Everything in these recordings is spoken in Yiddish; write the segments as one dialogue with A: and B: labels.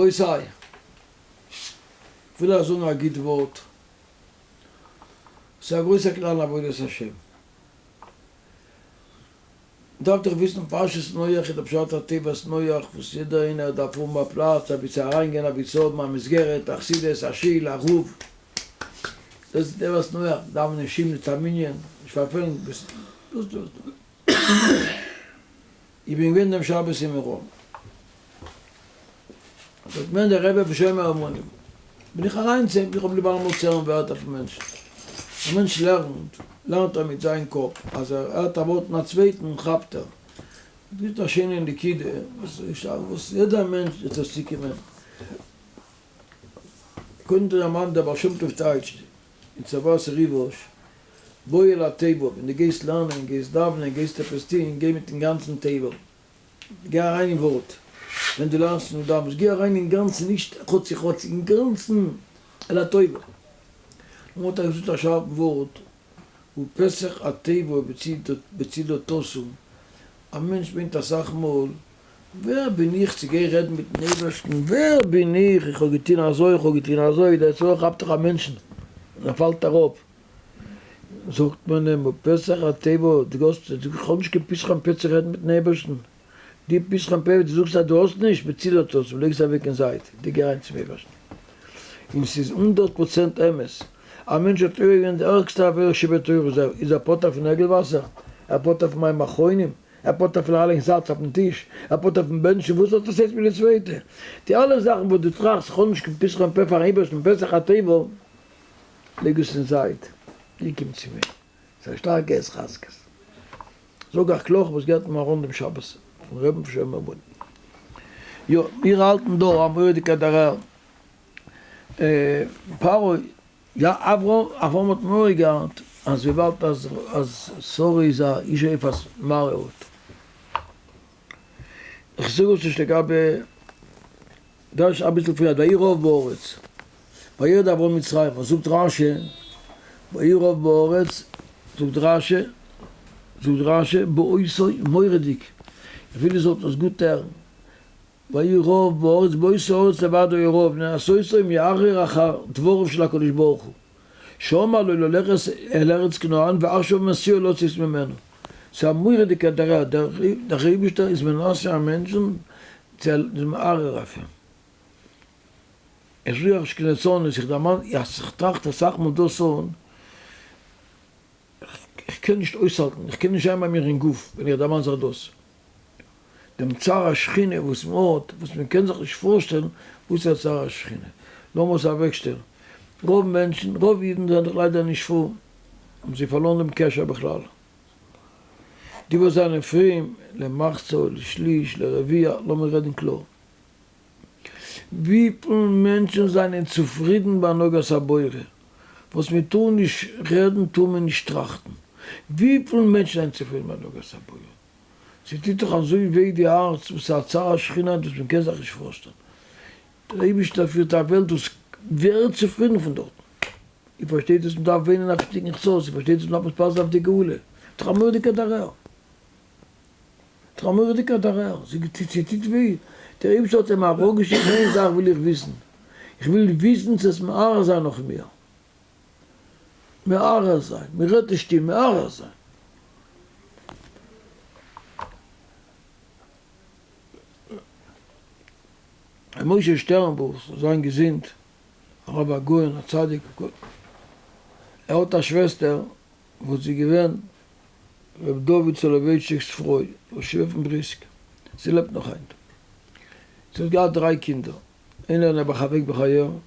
A: רבותי, כ'וויל אייך זאגן א גוט ווארט, ס'איז א גרויסע כלל אין עבודת השם. דארפט איר וויסן פרשת נח איז די פשט התיבת נח וואס יעדער איינער דארף האבן א פלאץ אבי צו אריינגיין אבי צו האבן א מסגרת, א חסידות, א שול, א רב, דאס איז תיבת נח, דאווענען שול מיט א מנין, נישט פארפעלן, דאס דאס דאס. איך בין געווען דעם שבת אין מירון. זאגט מיר דער רבי פון שומר אמונים, בין איך אריין צו אים, איך האב ליב אלעמאל צו הערן ווערטער פון מענטשן, א מענטש לערנט, לערנט ער מיט זיין קאפ, אז ער הערט א ווארט פון א צווייטן כאפט ער, דאס איז א שיינע נקודה וואס יעדער מענטש וועט עס צוקומען, קודם דערמאנט דער בעל שם טוב טייטשט אין צוואת ריב"ש, בוא אל התיבה, ווען דו גייסט לערנען, גייסט דאווענען, גייסט עפעס טון, גיי מיטן גאנצן תיבה. גיי אריין אין ווארט, ווען דו לערנסט און דו דאווענסט, גיי אריין אינגאנצן, נישט חצי חצי, אינגאנצן אל התיבה. נאכדעם האט ער געזאגט א שארפן ווארט, ופתח התיבה בצידה תשום, א מענטש מיינט אסאך מאל, ווער בין איך צו גיין רעדן מיטן אייבערשטן, ווער בין איך, איך האב געטון אזוי, איך האב געטון אזוי, דער יצר הרע כאפט דאך א מענטשן און ער פאלט אראפ, זאגט מען אים, ופתח התיבה, דו האסט, איך האב נישט קיין פתחון פה צו רעדן מיטן אייבערשטן, די פתחון פה וואס דו זאגסט אז דו האסט נישט, בצידה תשום, לייג עס אוועק אין זייט, דו גיי אריין צום אייבערשטן. און ס'איז הונדערט פראצענט אמת, א מענטש האט עובר געווען די ערגסטע עבירה שבתורה, איז ער פטור פון נעגל וואסער? ער פטור פון מים אחרונים? ער פטור פון אריינלייגן זאלץ אויפן טיש? ער פטור פון בענטשן? וואס האט עס איינס מיט די צווייטע? די אלע זאכן וואס דו טראכסט, איך האב נישט קיין פתחון פה פארן אייבערשטן, פתח התיבה, לייג עס אין זייט, און קום צו מיר. ס'איז א שטארקע התחזקות. זאג איך קלאר וואס גייט מיר אן דעם שבת פון רעבן פון שומר אמונים. יא, מיר האלטן דא א מורא'דיגע דערהער. פרעה, יא, אברהם, אברהם האט מורא געהאט אז וויבאלד אז אז שרה איז א אישה יפת מראה האט. איך זאג עס נישט לגבי דאס אביסל פריער, ויהי רעב בארץ, וירד אברהם מצרימה, זאגט רש"י, ויהי רעב בארץ, זאגט רש"י, זאגט רש"י, באותו, מורא'דיג, איך וויל איר זאלט עס גוט הערן, ויהי רעב בארץ, באותה הארץ לבד היה רעב, לנסותו אם יהרהר אחר דבריו של הקדוש ברוך הוא, שאמר לו ללכת אל ארץ כנען ועכשיו משיאו לצאת ממנה. ס'איז א מורא'דיגע דערהער, דער אייבישטער איז מנסה א מענטשן צו איז מערער אויף אים. איך זאג אייך נישט קיין ליצנות, איך דערמאן, איך טראכט אסאך מאל דאס אן, איך קען נישט אויסהאלטן, איך קען נישט זיין ביי מיר אין גוף ווען איך דערמאן זיך דאס. דעם צער השכינה וואס מען האט, וואס מען קען זיך נישט פארשטעלן וואס איז א צער השכינה. לאמיר עס אוועקשטעלן, רוב מענטשן, רוב אידן זענען דאך ליידער נישט פרום, האבן זיי פארלוירן דעם קשר בכלל. די וואס זענען פרום, למחצה, לשליש, לרביע, לאמיר רעדן קלאר. וויפיל מענטשן זענען צופרידן בהנהגת הבורא? וואס מען טאר נישט רעדן טאר מען נישט טראכטן. וויפיל מענטשן זענען צופרידן בהנהגת הבורא? ס'טוט דאך אזוי וויי די הארץ וואס איז א צער השכינה דאס מען קען זיך נישט פארשטעלן. דער אייבערשטער פירט א וועלט וואס ווער איז צופרידן פון דארטן? איר פארשטייט וואס מען דארף וויינען אויף תיקון חצות? איר פארשטייט וואס מען דארף מתפלל זיין אויף די גאולה? ס'איז דאך א מורא'דיגע דערהער. ס'איז דאך א מורא'דיגע דערהער. ס'טוט וויי. דער אייבערשטער האט אים אראפגעשיקט איין זאך וויל איך וויסן. איך וויל וויסן צו עס מערער זיין נאך מיר. מערער זיין. מען רעדט נישט שטיל, מערער זיין. ר' משה שטערנבוך זאל זיין געזונט, הרב הגאון הצדיק, ער האט א שוועסטער וואס איז געווען ר' דוד סאלאווייטשיק'ס פרוי, ראש ישיבה פון בריסק, זי לעבט נאך היינט, זי האט געהאט דריי קינדער, איינער איז נעבעך אוועק בחיי, און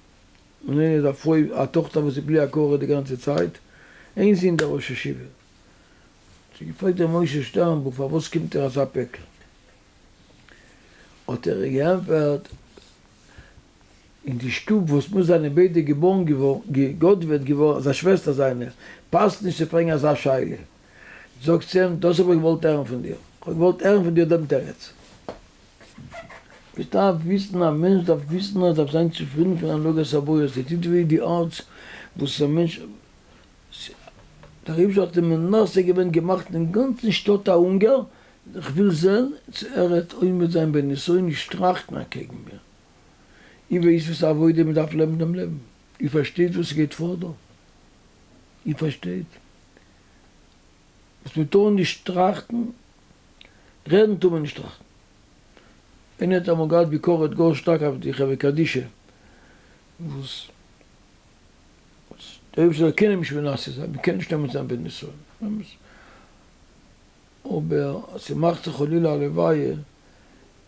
A: איינער איז א פרוי א טאכטער וואס איז בלי הכרה די גאנצע צייט, איין זון דער ראש ישיבה. האט זי געפרעגט ר' משה שטערנבוך פארוואס קומט איר אזא פעקל? האט ער איר געענטפערט, אין די שטוב וואס מיר זענען ביידע געבארן געווארן, געגאדוועט געווארן, אזא שוועסטער זיינע, פאסט נישט צו פרעגן אזא שאלה. זאגט זי אים, דאס האב איך געוואלט הערן פון דיר, איך האב געוואלט הערן פון דיר דעם תירוץ. מען דארף וויסן, א מענטש דארף וויסן אז ער דארף זיין צופרידן פון הנהגת הבורא, ס'טוט וויי די הארץ וואס א מענטש, דער אייבערשטער האט אים מנסה געווען, געמאכט אין גאנצן שטאט א הונגער, איך וויל זען צו ער וועט עומד זיין בנסיון נישט טראכטן אקעגן מיר. איר ווייסט וואס א עבודה מען דארף לעבן דעם לעבן? איר פארשטייט וואס ס'גייט פאר דא? איר פארשטייט וואס מען טאר נישט טראכטן? רעדן טאר מען נישט טראכטן. איינער האט אמאל געהאט ביקורת גאר שטארק אויף די חברה קדישא וואס דער אייבערשטער זאל קיינעם נישט מנסה זיין, מען קען נישט נעמען זיין בנסיון, אמת, אבער אז ס'מאכט זיך חלילה א לוויה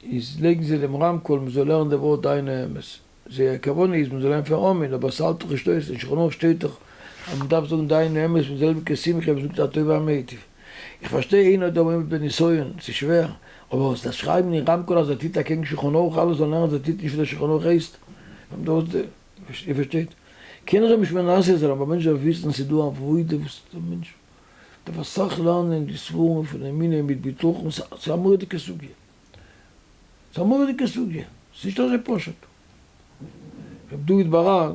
A: איז לייגן זיי דעם רמקול מען זאל הערן די ווארט דיין האמת, זייער כוונה איז מען זאל ענטפערן אמן, אבער ס'האלט דאך נישט אויס, אין שולחן ערוך שטייט דאך אז מען דארף זאגן דיין האמת מיט די זעלביגע שמחה ווי מ'זאגט הטוב והמיטיב. איך פארשטיי איינער האט דא עומד בנסיון, ס'איז שווער, אבער וואס דאס שרייבן אין רמקול אז ער טוט אקעגן שולחן ערוך אלעס זאלן הערן אז ער טוט נישט וואס דער שולחן ערוך הייסט, איר פארשטייט? קיינער זאל נישט מנסה זיין אבער א מענטש דארף וויסן ס'איז דא א עבודה וואס דער מענטש דארף אסאך לערנען די ספרים פון אמונה מיט בטחון, ס'איז א מורא'דיגע סוגיא, ס'איז א מורא'דיגע סוגיא, ס'איז נישט אזוי פשוט. ר' דוד בהר"ן,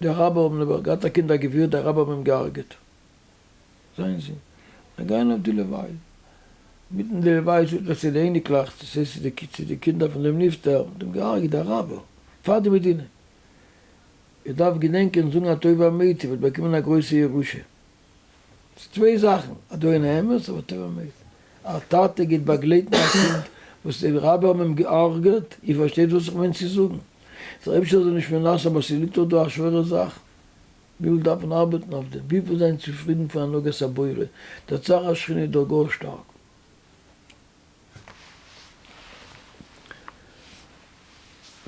A: די אראבער האבן נעבעך געהאט א קינד א גביר, די אראבער האבן אים געהארגעט. זיין זון, זיי גייען אויף די לוויה, מיטן די לוויה זאגט ער צו די אייניקלעך, דאס הייסט צו די קינדער פון דעם נפטר, מ'האט אים געהארגעט די אראבער, פאר די מדינה, איר דארפט געדענקען זאגן הטוב והמיטיב, וועט באקומען א גרויסע ירושה, ס'איז צוויי זאכן, אדון האמת אבער הטוב והמיטיב, א טאטע גייט באגלייטן א קינד וואס די אראבער האבן אים געהארגעט, איר פארשטייט וואס איך מיין צו זאגן, דער אייבערשטער זאל נישט מנסה אבער ס'ליגט דאך דא א שווערע זאך. וויפיל דארף מען ארבעטן אויף דעם? וויפיל זענען צופרידן פון הנהגת הבורא? דער צער השכינה איז דא גאר שטארק.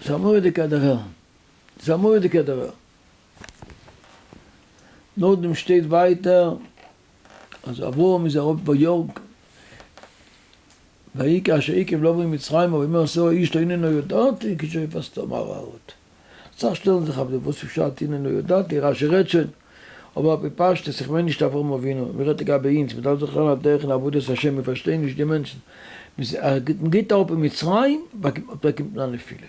A: ס'איז א מורא'דיגע דערהער. ס'איז א מורא'דיגע דערהער. נאכדעם שטייט ווייטער אז אברהם איז ארויף ביארק ויהי כאשר עיכב לבוא מצרימה ויאמר שרה אשתו הנה נא ידעתי כי שופת תמר רעות. אסאך שטעלן זיך אויף דעם וואס איז פשט הנה נא ידעתי, רשי רעדט שוין, אבער על פי פשטות איך מיין נישט אברהם אבינו, מען רעדט לגבי אונז, מען דארף זיך לערנען א דרך אין עבודת השם, מיר פארשטייען נישט די מענטשן, מען גייט אראפ אין מצרים באקומט מען א נפילה,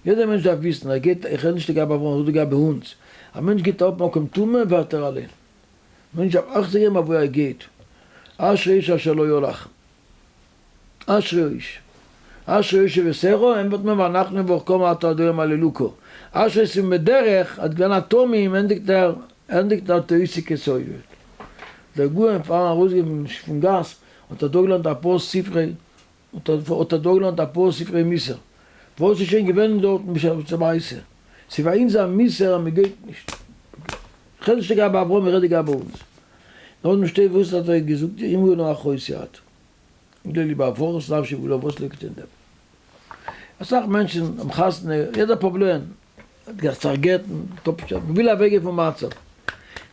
A: יעדער מענטש דארף וויסן ער גייט, איך רעד נישט לגבי אברהם, איך רעד לגבי אונז, א מענטש גייט אראפ מקום טומאה ווערט ער אליין, א מענטש דארף אכטונג געבן אוואו ער גייט, אשרי איש אשר לא הלך. אשרי האיש אשר יושב בסכר, ענטפערט מען ואנחנו נברכם אתה אדון הללוקה, אשרי איש בדרך, האט געווען א תמים, ענדיגט ער, ענדיגט ער תעשי כסויד. דער גאון פארן ארויסגיין פון גאס האט ער דורכגעלערנט אפאר ספרי, האט ער דורכגעלערנט אפאר ספרי מוסר, וואס איז שוין געווען דארטן בשעת מעשה, ס'איז ביי אונז א מוסר אז מ'גייט נישט, כ'רעד נישט לגבי אברהם איך רעד לגבי אונז. נאכדעם שטייט וואס האט ער געזאגט אמרי נא אחותי את אמרי לי בעבורת נפשי ולא וואס ליגט אין דעם? אסאך מענטשן האבן חתונה יעדע פראבלעם האט זיך גט'ן מען וויל אוועק גיין פון מצב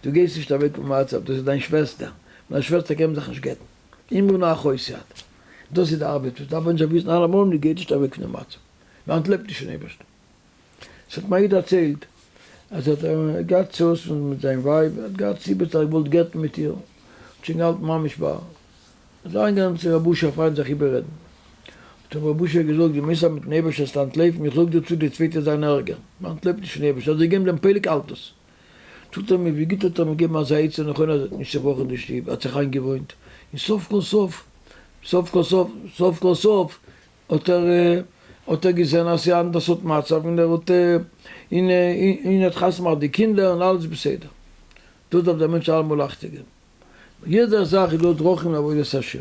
A: דו גייסט נישט אוועק פון מצב דאס איז דיין שוועסטער מיט דיין שוועסטער קען מען זיך נישט גט'ן אמרי נא אחותי את דאס איז די ארבעט וואס דארף מען זיך וויסן אלעמאל מען גייט נישט אוועק פון דעם מצב מען אנטלויפט נישט פון אייבערשטן. ס'האט מיר א איד דערציילט אז ער האט געהאט צרות מיט זיין ווייב, ער האט געהאט סיבות אז ער געוואלט גט'ן מיט איר, האט שוין געהאלטן ממש ביי, איז אריינגעגאנגען צו רב אשר פריינד זיך איבעררעדן, האט אים רב אשר געזאגט דו מיינסט אז מיטן אייבערשטן וועסטו אנטלויפן, איך זאג דיר צו די צווייטע זיין ערגער, מען אנטלויפט נישט פון אייבערשטן, אזוי געבן דעם פלג האלט עס, זאגט ער מיר ווי גוט האט ער מיר געגעבן אזא עצה נכונה אז ער האט נישט צעבראכן די שטוב, ער האט זיך איינגעוואוינט, און סוף כל סוף, סוף כל סוף, סוף כל סוף האט ער האט ער געזען אז ס'איז א אנדער סארט מצב און ער האט און און האט חתונה געמאכט די קינדער און אלעס בסדר. דאס דארף דער מענטש אלעמאל אכטונג געבן. ביי יעדע זאך איז דא דרכים אין עבודת השם.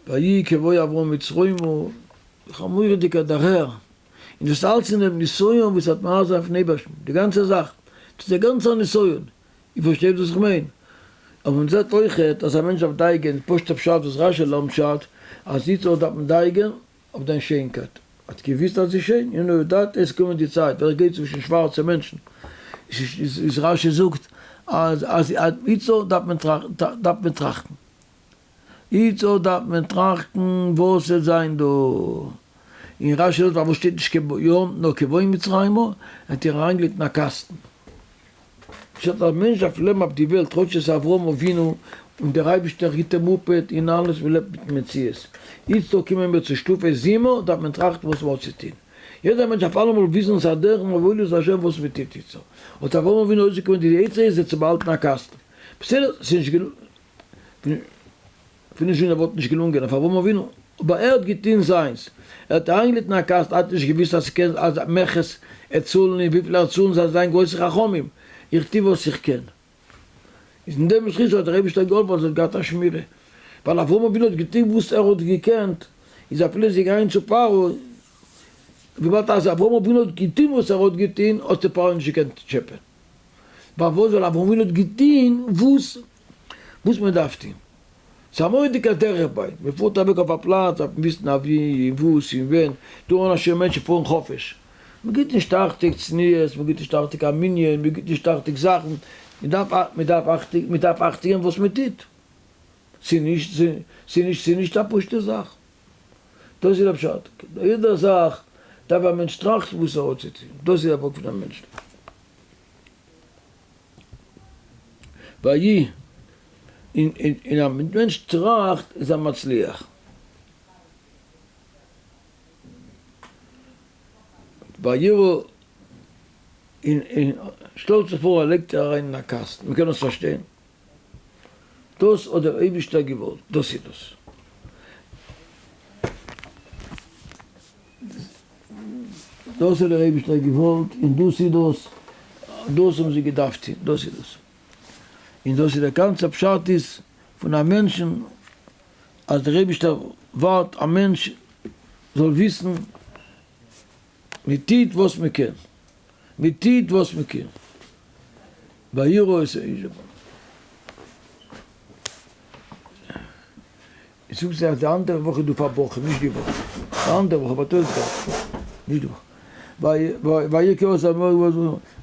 A: ויהי כבוא אברהם מצרימה, דאך א מורא'דיגער דערהער. און דאס אלץ אין דעם נסיון וואס האט מהר זיין פון אייבערשטן, די גאנצע זאך, דאס איז דער גאנצער נסיון, איר פארשטייט וואס איך מיין? אבער מען זעט אויכעט אז א מענטש דארף דייגען, פשוט'ע פשט וואס רשי לערנט פשט, אז איצט דארף מען דייגען אויף דיין שיינקייט. האט געוויסט אז זי שיין, און אויב דארט איז קומען די צייט ווען איך גיי צווישן שווארצע מענטשן, איז רשי זאגט אז אז איצט דארף מען דארף מען טראכטן. איצט דארף מען טראכטן וואס וועט זיין דא. און רשי זאגט פארוואס שטייט נישט כיום נאר כבוא מצרימה, ער האט איר אריינגעלייגט אין א קאסטן. פשט א מענטש דארף לעבן אויף די וועלט כאטש עס איז אברהם אבינו און דער אייבישטער היט אים אפעט און אלעס מען לעבט מיטן מציאות. איצט דא קומען מיר צו שטופי זימה דארף מען טראכטן וואס מען האט צו טון. יעדער מענטש דארף אלעמאל וויסן ס'איז א דרך אין עבודת השם וואס מען טוט איצט. האט אברהם אבינו אויסגעקומען די עצה איז זיי צו באהאלטן א קאסטן. בסדר ס'איז נישט געלונגען. כ'וויל נישט זאגן ער וואלט נישט געלונגען אויף אברהם אבינו. אבער ער האט געטוהן זיינס, ער האט אריינגעלייגט אין א קאסטן, ער האט נישט געוויסט אז ס'קען אז מכס עט צאלן און וויפיל ער צאלן זיי זיין גרויסע חכמים, איך טוה וואס איך קען. איז אין דעם זכות האט דער אייבישטער געהאלפן אז ער האט געהאט א שמירה, ווייל אברהם אבינו האט געטוהן וואס ער האט געקענט, איז אפילו איז געגאנגען צו פרעה, וויבאלד אז אברהם אבינו האט געטוהן וואס ער האט געטוהן האט די פרעה נישט געקענט טשעפען. פארוואס? ווייל אברהם אבינו האט געטוהן וואס וואס מען דארף טוהן. ס'איז א מורא'דיגע דרך ביי, מען פארט אוועק אויף א פלאץ דארף מען וויסן אוואו און וואס און ווען, דא אן א שיעור מענטשן פארן חופש, מען גיבט נישט אכטונג צניעות, מען גיבט נישט אכטונג א מנין, מען גיבט נישט אכטונג זאכן, מען דארף מען דארף אכטונג מען דארף אכטונג געבן וואס מען טוט, ס'איז נישט ס'איז נישט ס'איז נישט א פשוטע זאך, דאס איז די פשט, יעדע זאך דארף א מענטש טראכטן וואס ער האט צו טון, דאס איז די ווארט פון א מענטש. ויהי, און א מענטש טראכט איז ער מצליח. וירא, און שטעלט זיך פאר ער לייגט איר אריין אין א קאסטן, מען קען עס פארשטיין, דאס האט דער אייבישטער געוואלט, דאס איז דאס. דאס האט דער אייבישטער געוואלט און דאס איז דאס, דאס האבן זיי געדארפט טון, דאס איז דאס. און דאס איז דער גאנצער פשט איז פון א מענטשן, אז דער אייבישטער ווארט א מענטש זאל וויסן מען טוט וואס מען קען, מען טוט וואס מען קען, ויראו את האיש. איך זאג זיי אז די אנדערע וואך איז דא פאר בחורים, נישט די וואך, די אנדערע וואך אבער טויז גאט, נישט די וואך. ויקרא את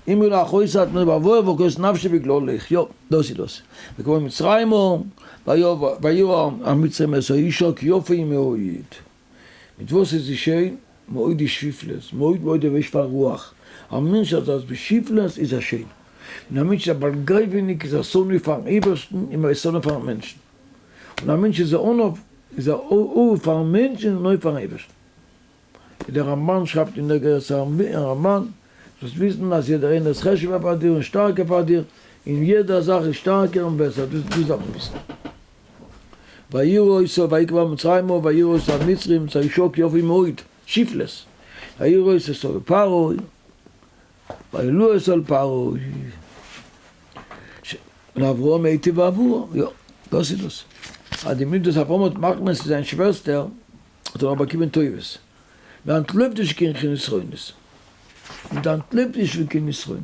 A: אמרי לאחותי את ואבוא ואכוס נפשי בגללך, יא, דאס איז דאס. ויקרא מצרימה, ויראו המצרים את האשה כי יפה היא מאוד. מיט וואס איז זי שיין? מאוד איז שפלות, מאוד מאוד איז שפל רוח, א מענטש אז איז בשפלות איז ער שיין, און א מענטש איז א בעל גאווה'ניק איז א שונא פארן אייבערשטן און א שונא פארן מענטשן. און א מענטש איז א עניו, איז א אהוב פארן מענטשן און אויך פארן אייבערשטן. ווי דער רמבן שרייבט אין אגרת הרמבן, זאלסט וויסן אז יעדער איינער איז חשוב'ער פאר דיר און שטארקער פאר דיר, און יעדע זאך איז שטארקער און בעסער, דאס דאס דארף מען וויסן. ויראו אותו ויקרא מצרימה ויראו אותו המצרים את האשה כי יפה מאוד, שפלות, ויראו את שרי פרעה, ויעלו את אל פרעה. און אברהם היטיב בעבורה, יא, דאס איז דאס. אז די מינוט וואס אברהם האט מחמיר צו זיין שוועסטער, האט ער נאך באקומען טובות. מען אנטלויפט נישט קיין חסרונות. מען אנטלויפט נישט פון קיין חסרונות.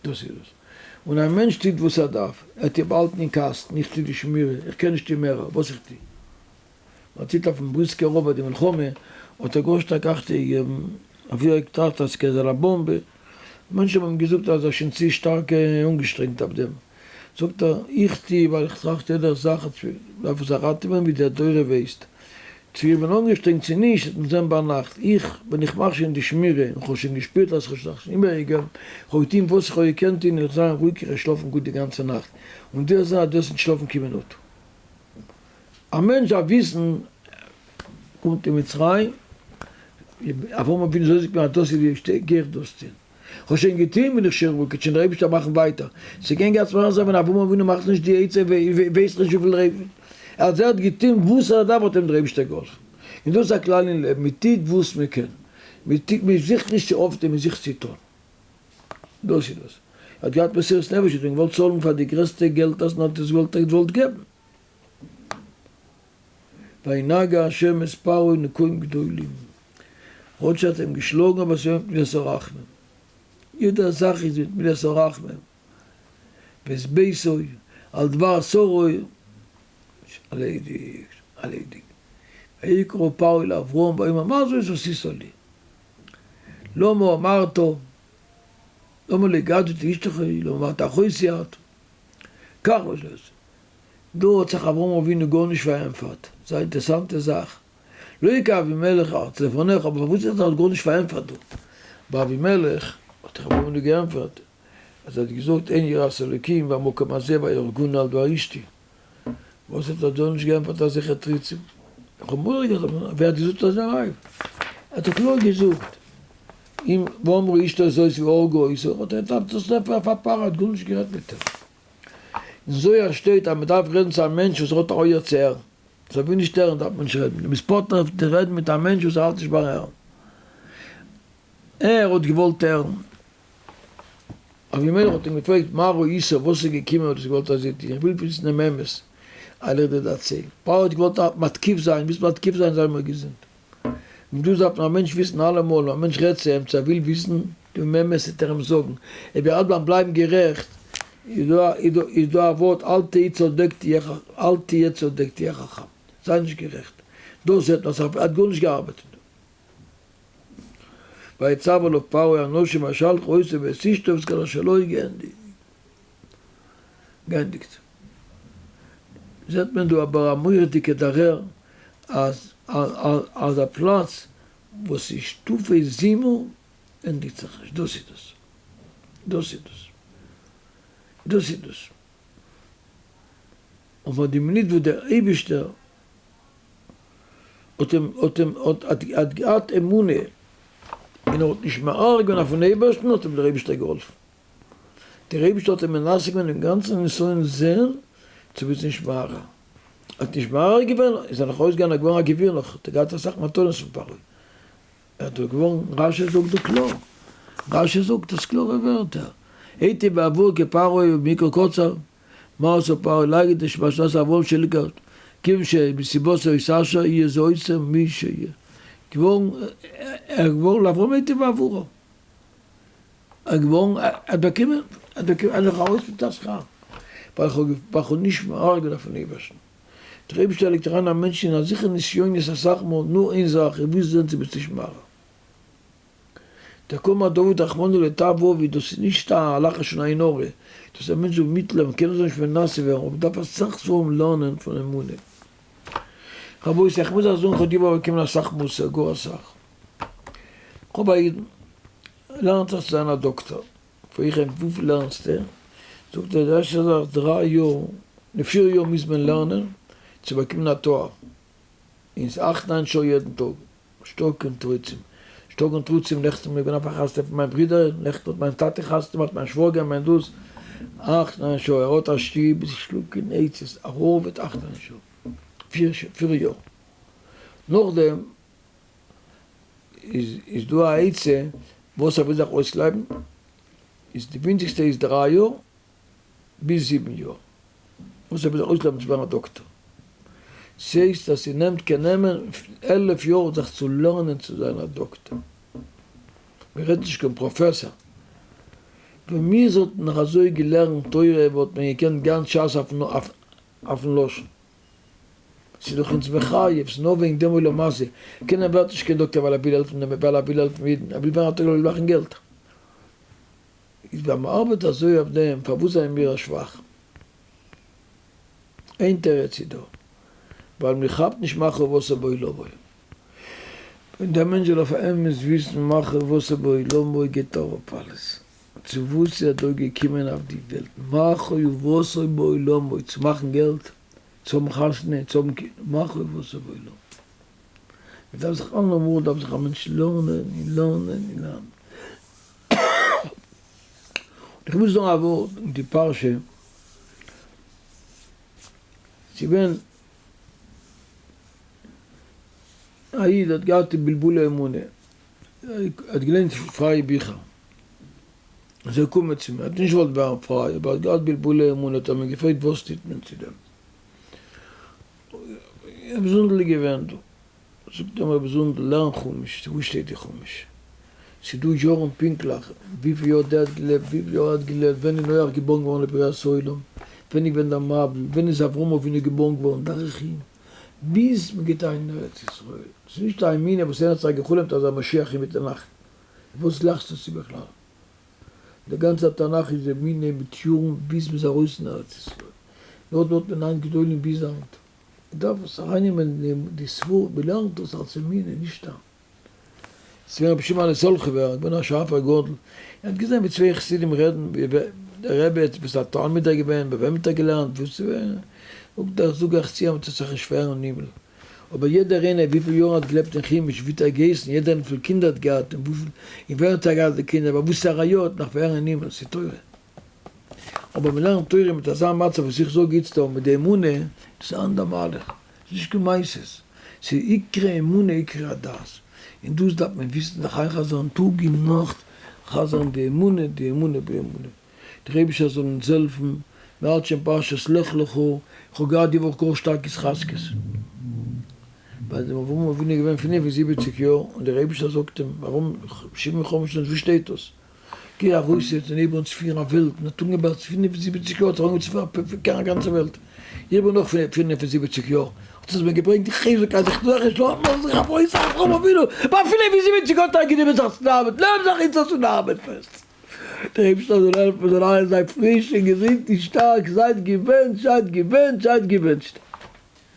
A: דאס איז דאס. און א מענטש טוט וואס ער דארף. ער האט איר באהאלטן אין קאסטן, איך טו די שמירה, איך קען נישט טון מער, וואס איך טו. מען ציט אויפן בריסקער רב ביי די מלחמה, האט ער גאר שטארק אכטונג געגעבן, אפילו ער האט געטראכט אז ס'קען זיין א באמבע, מענטשן האבן אים געזאגט אז ער איז שוין צו שטארק אנגעשטרענגט אויף דעם, זאגט ער, איך טו ווייל איך טראכט יעדע זאך אז מ'דארף עס ראטעווען ווי די תורה ווייסט, צו איך בין אנגעשטרענגט צו נישט וועט מען זען ביינאכט, איך ווען איך מאך שוין די שמירה און כ'האב שוין געשפירט אז כ'האב זיך שוין איבערגעגעבן, כ'האב געטון וואס איך האב געקענט טון און איך זיין רואיג איך וועל שלאפן גוט די גאנצע נאכט, און דו וועסט זען אז דו וועסט נישט שלאפן קיין מינוט. א מענטש דארף וויסן, קומט אין מצרים, אברהם אבינו זאל זאגט מען אז דאס איז די שטעג גיי איך דאס טון, כ'האב שוין געטון בין איך שוין רואיג, קען שוין דער אייבערשטער מאכן ווייטער, ס'קען גאנץ מער זיין ווען אברהם אבינו מאכט נישט די עצה ווייס נישט וויפיל דער אז ער האט געטון וואס ער דארף האט אים דער אייבערשטער געהאלפן, און דאס איז א כלל אין לעבן, מען טוט וואס מען קען, מען טוט מען זוכט נישט צו אויפטון מען זוכט צו טון. דאס איז דאס. ער האט געהאט מסירות נפש האט מען געוואלט צאלן פאר די גרעסטע געלט אז מען האט עס געוואלט געוואלט געבן. וינגע השם את פרעה נקעים גדולים. כאטש ער האט אים געשלאגן אבער עס איז געווען מיט מידת הרחמים. יעדע זאך איז מיט מידת הרחמים. ואת ביתו על דבר שרו ערלעדיגט, ערלעדיגט. ויקרא פרעה לאברהם ויאמר מה זאת עשית לי? למה אמרת למה לא הגדת אשתך היא למה אמרת אחותי את? כך וואס דאס? דא האט זיך אברהם אבינו גארנישט פארענטפערט, ס'איז א אינטערסאנטע זאך, לא יקרא אבימלך ארץ לפניך, אבער פארוואס האט ער זיך גארנישט פארענטפערט דא? ביי אבימלך האט זיך אברהם אבינו געענטפערט אז ער האט געזאגט אין יראת אלוקים במקום הזה ויהרגוני על דבר אשתי, וואס האט ער דא נישט געענטפערט אזעלכע תירוצים? איך האב מורא געהאט אבער ווער האט געזאגט אזא רייד? ער האט דאך קלאר געזאגט אם ואמרו אשתו זאת והרגו אותו, האט ער געדארפט דאס ענטפערן אויף א פרעה, האט גארנישט גערעדט מיט אים. אין זוהר שטייט אז מען דארף רעדן צו א מענטש וואס האט א אויער צו הערן. אז ער וויל נישט הערן דארף מען נישט רעדן, דו ביסט פטור צו רעדן מיט א מענטש וואס האלט נישט ביים הערן. ער האט געוואלט הערן. אבימלך האט אים געפרעגט מה ראית, וואס איז געקומען האט עס געוואלט אזוי טון, איך וויל וויסן דעם אמת, וועל איך דיר דערציילן. פרעה האט געוואלט מתקיף זיין, ווילסט מתקיף זיין זיי מיר געזונט. און דאס דארף מען א מענטש וויסן אלעמאל, ווען א מענטש רעדט צו אים צו ער וויל וויסן דעם אמת וועט ער אים זאגן, אויב ער האלט ביים בלייבן גערעכט, איז דא א ווארט אל תהי צודק אל תהיה צודק תהיה חכם, זיי נישט גערעכט, דאס זעט מען אז ער האט גארנישט געארבעט אין דעם. ויצו עליו פרעה אנשים וישלחו אותו ואת אשתו ואת כל אשר לו געענדיגט. זעט מען דא אבער א מורא'דיגע דערהער אז אז א פלאץ וואס איז שטופי זימה ענדיגט זיך נישט, דאס איז דאס, דאס איז דאס, דאס איז דאס. אבער די מינוט וואס דער אייבישטער האט אים האט אים האט האט געהאט אמונה און ער האט נישט מערער געווען אויפן אייבערשטן האט אים דער אייבישטער געהאלפן, דער אייבישטער האט אים מנסה געווען דעם גאנצן נסיון זען צו ביסט נישט מערער, האט נישט מערער געווען איז ער נאך ארויסגעגאנגען געווארן א גביר נאך האט ער געהאט אסאך מתנות פון פרעה, ער האט דאך געווארן, רשי זאגט דא קלאר, רשי זאגט דאס קלארע ווערטער, הייתי בעבור כפרעה ומקרא קצר, מה עשה פרעה להגיד את שנת אברהם שלקח כיוון שמסיבתו היתה יהיה זה עושה מי שיהיה געווארן ער איז געווארן לאברהם היטיב בעבורו ער איז געווארן ער האט באקומען ער האט באקומען ער איז נאך ארויס מיט א שכר ווייל איך האב נישט מערער געווען אויפן אייבערשטן דער אייבערשטער לייגט אריין א מענטש אין אזעלכע נסיונות אסאך מאל נאר איין זאך איך וויל זען צו ביסט נישט מערער. דקאמר דוד רחמנא לטב עביד, דאס איז נישט א הלכה של עין הרע, דאס איז א מענטש זאל מיטלעבן, קען אזוי נישט מנסה ווערן, אבער דארף אסאך ספרים לערנען פון אמונה. רבותי איך מוז אייך זאגן איך האב די וואך באקומען אסאך מוסר, גאר אסאך. איך האב א איד, ער לערנט זיך צו זיין א דאקטער, פרעג איך אים וויפיל לערנסטו? זאגט ער די ערשטע זאך דריי יאר, די פיר יאר מוז מען לערנען צו באקומען א תואר, און ס'איז אכט ניין שעה יעדן טאג, נישטא קיין תירוצים, נישטא קיין תירוצים, נעכטן בין איך געווען אויף א חתונה פון מיין ברודער, נעכטן האט מיין טאטע חתונה געמאכט, מיין שוואגער, מיין דאס, אכט ניין שעה, ער האט א שטוב, נישטא קיין עצות, ער ארבעט אכט ניין שעה, פיר פיר יאר, נאכדעם איז איז דא א עצה וואס ער וויל זיך אויסלייבן, איז די ווינציגסטע איז דריי יאר, ביז זיבן יאר וואס ער וויל זיך אויסלערנען צו ווערן א דאקטער. ס'הייסט אז ס'נעמט קען נעמען 11 יאר זיך צו לערנען צו זיין א דאקטער. מ'רעדט נישט קיין פראפעסאר. ווען מיר זאלטן נאך אזוי געלערנט תורה וואלט מען געקענט גאנץ שס אויפן לשון. ס'איז דאך אונז מחייב, ס'איז נאר וועגן דעם עולם הזה. קיינער ווערט נישט קיין דאקטער ווייל ער וויל העלפן דעם ווייל ער וויל העלפן אידן, ער וויל ווערן א דאקטער ווייל ער וויל מאכן געלט. איז ווען מ'ארבעט אזוי אויף דעם פארוואס זענען מיר שוואך? איין תירוץ איז דא, ווייל מ'כאפט נישט מה חובתו בעולמו. ווען דער מענטש זאל אויף אמת וויסן מה חובתו בעולמו גייט אראפ אלעס. צו וואס איז ער דא געקומען אויף די וועלט? מה חובתו בעולמו? צו מאכן געלט? צו האבן חתונה? צו האבן קינדער? מה חובתו בעולמו? מ'דארף זיך אלעמאל דארף זיך א מענטש לערנען און לערנען און לערנען. איך מוז זאגן א ווארט אין די פרשה, ס'איז געווען א איד האט געהאט בלבולי אמונה, ער האט געליינט פרייע ביכער, איז ער געקומען צו מיר, ער האט נישט געוואלט ווערן פריי, אבער ער האט געהאט בלבולי אמונה, האט ער מיר געפרעגט וואס טוט מען צו דעם, רבי זונדל איז געווען דא. זאגט אים רבי זונדל, לערן חומש, וואו שטייט די חומש? ס'איז דא יארן פונקטליך, וויפיל יאר דער האט געלעבט, וויפיל יאר ער האט געלעבט, ווען איז נח געבארן געווארן לבריאת העולם, ווען איז געווען דער מבול, ווען איז אברהם אבינו געבארן געווארן, דורך אים, ביז מ'גייט אריין אין ארץ ישראל. ס'איז נישט א אמונה וואס איינער האט זיך גע'חלומ'ט אז א משיח אינמיטן נאכט. וואס לאכסטו צו בכלל? דער גאנצער תנך איז אמונה מיט יארן ביז מ'איז ארויס אין ארץ ישראל. דארט האט מען היינט גדולים ביז היינט. מ'דארף עס ארייננעמען אין די סברא, מ'לערנט דאס אלס אמונה, נישט סתם. ס'איז געווען רבי שמעון סאלחובער, געווען א שארפער גדול, ער האט געזען ווי צוויי חסידים רעדן, ווי דער רבי האט וואס א תלמיד ער געווען, ביי וועם האט ער געלערנט, וואס איז געווען, זאגט ער, זאג איך צו אים, טוט זיך נישט שווער אין הימל, אבער יעדער איינער וויפיל יארן האט געלעבט אין חומש, ווי האט ער געהייסן, יעדער איינער וויפיל קינדער האט געהאט, און וויפיל, און ווער האט ער געהאט די קינדער, ביי וואס עריות, נאך ווער אין הימל, ס'איז תורה. אבער מען לערנט תורה מיט אזא מצב וואס איך זאג איצטער מיט די אמונה, דאס איז אן אנדער מהלך. ס'איז נישט קיין מעשות, ס'איז עיקרי אמונה עיקרי הדת, און דאס דארף מען וויסן זיך איינ'חזר'ן טאג און נאכט, חזר'ן די אמונה, די אמונה באמונה. דער אייבישטער זאל אונז העלפן, מען האלט שוין פרשת לך לך, איך האב געהאט די וואך גאר שטארק התחזקות, ביי דעם אברהם אבינו איז געווען 75 יאר, און דער אייבישטער זאגט אים, אברהם שבעים וחמש שנה, וואו שטייט דאס? גיי ארויס יעצט און הייב אן צו פירן א וועלט, און האט אנגעהויבן ביי 75 יאר האט ער אנגעהויבן צו פירן א גאנצע וועלט, איך בין נאך 75 יאר, האט עס מיר געברענגט די חיזוק אז איך זאל נישט לאזן זיך ארויס אברהם אבינו, ביי 75 האט ער גענומען זיך צו די ארבעט, נעם זיך איצטער צו די ארבעט פעסט. דער אייבערשטער זאל העלפן מיר זאלן אלע זיין פריש און געזונט און שטארק, זייט געבענטשט, זייט געבענטשט, זייט געבענטשט.